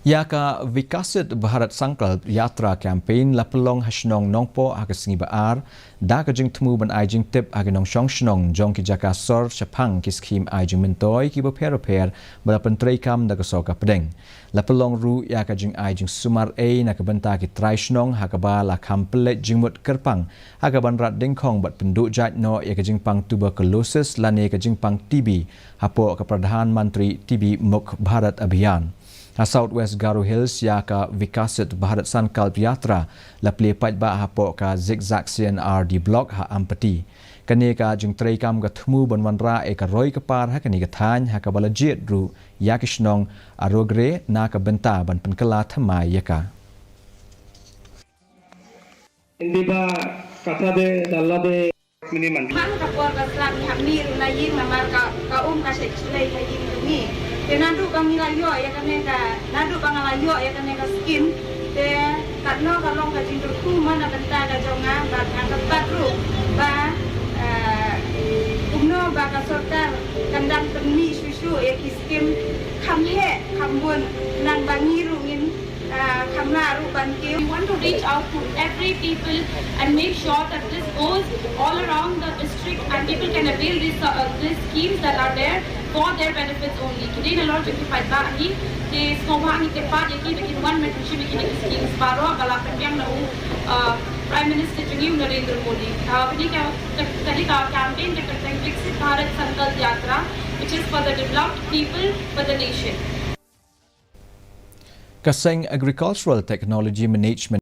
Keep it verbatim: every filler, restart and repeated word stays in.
Ïa ka Viksit Bharat Sankalp Yatra Campaign la pynlong ha shnong Nongpoh ha ka sngi ba ar, da ka jingthmu ban ai jingtip ha ki nongshong shnong jong ki jaka sor shaphang ki skhim ai jingmyntoi kiba pher bapher ba la pyntreikam da ka sorkar pdeng. La pynlong ruh ïa ka jingai jingsumar ei na ka bynta ki trai shnong ha kaba la kham pynleit jingmut kyrpang ha kaban rat dyngkhong bad pynduh jait noh ïa ka jingpang tuberculosis lane ka jingpang T B hapoh ka Pradhan Mantri T B Mukt Bharat Abhiyan. Ha South West Garo Hills ïa ka Viksit Bharat Sankalp Yatra la plie paidbah hapoh ka Zikzak C and R D Block ha Ampati. Kane ka jingtreikam ka thmu ban wanrah ïa ka roi ka par ha kane ka thaiñ ha kaba la jied ruh ïa ki shnong Arogre na ka bynta ban pynkylla thymmai ïa ka. Hindi ba katha de dalla de miniman. Man ka por ba slap ngi hap mih ruh na ïing namar ka, ka um ka shait shlei ha ïing jong ngi. Te naduh ba ngi la ïoh ïa kane ka, naduh ba nga la ïoh ïa kane ka skim, te katno ka long ka jingkyrkhu mo na bynta ka jong nga bad nga kyrpad ruh ba, eh, kumno ba ka sorkar kan dang pynmih shuh shuh ïa ki skim kham heh kham bun, nang ba ngi ruh ngin, ah, kham lah ruh ban kiew. We want to reach out to every people and make sure that this goes all around the district and people can avail these, uh, these schemes that are there for their benefits only. Ki dei nalor jong ki paidbah hi, te sngewbha ngi kyrpad ïa ki ba kin wan ban shim ïa kine ki schemes baroh ba la pynbiang na u, uh, Prime Minister jong ngi u Narendra Modi. Uh, kane ka, ka, kane ka campaign ka kyrteng Viksit Bharat Sankalp Yatra, which is for the developed people, for the nation. Ka seng Agricultural Technology Management